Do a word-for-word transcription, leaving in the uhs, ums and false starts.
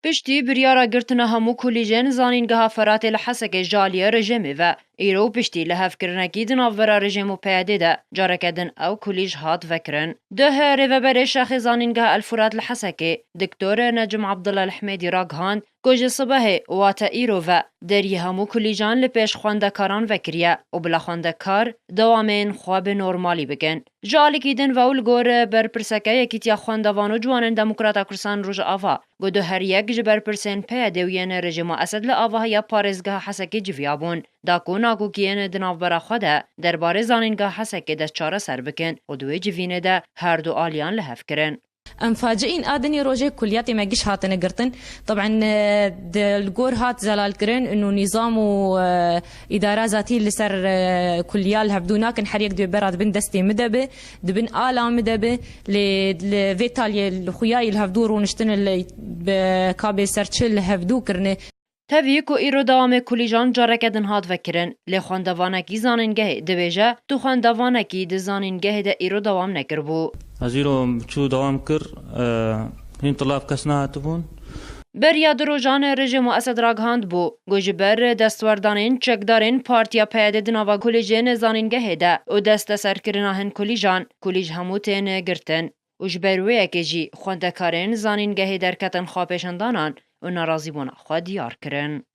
Piştî biryara girtina hemû kulîjên Zanîngeha Feratê li Hesekê ji aliyê rejîmê ve, îro piştî lihevkirinekî di navbera rejîm û P Y D'ê de careke din ew kulîj hat vekirin. Duh rêveberê Şexê Zanîngeha El Furat li Hesekê, Doktor Necim Abdullah El Hmêdî ragihand ku ji sibehê, wate îro ve, deriyê hemû kulîjan li pêş xwendekaran vekiriye û bila xwendekar dewamên xwe bi normalî bikin. Ji alîkî din ve û li gor berpirseke Yekîtiya Xwendevan û Ciwanên Demokrata Kurdistan Rojava, ku du her yek ji berpirsên P Y D û yên rejîma Esed li avahiya parêzgeha Hesekê civiya bûn, da ku nakokiyên di navbera xwe de derbarê Zanîngeha Hesekê de çareser bikin û di wê civînê de her du aliyan li hev kirin. Em faciîn a dinê rojê kuliyatê me giş hatine girtin. Taban, e, di, li gor hat zelalkirin û nîzam û, e, îdara zatî li ser, e, kuliya li hevdû nakin. Her yek dibê bera di bin destê min de be, di bin ala min de be. Lê li vê taliyê li xuyayî li hevdû rûniştin li, bi kabê ser çi li hevdû kirine. Tevî ku îro dewamê kulîjan careke din hat vekirin, lê xwendevanekî zanîngehê dibêje, tu xwendevanekî di zanîngehê de îro dewam nekiribû. Ez îro çû dewam kir, e, hîn tilav kes nehatibûn. Beriya du rojan rejîma Esed ragihandibû, ku ji ber destwerdanên çekdarên Partiya P Y D di nava kulîjên zanîngehê de û desteserkirina hin kulîjan, kulîj hemû tên girtin. Û ji ber wê yekê jî xwendekarên zanîngehê derketin xwepêşandanan û nerazîbûna xwe diyar kirin.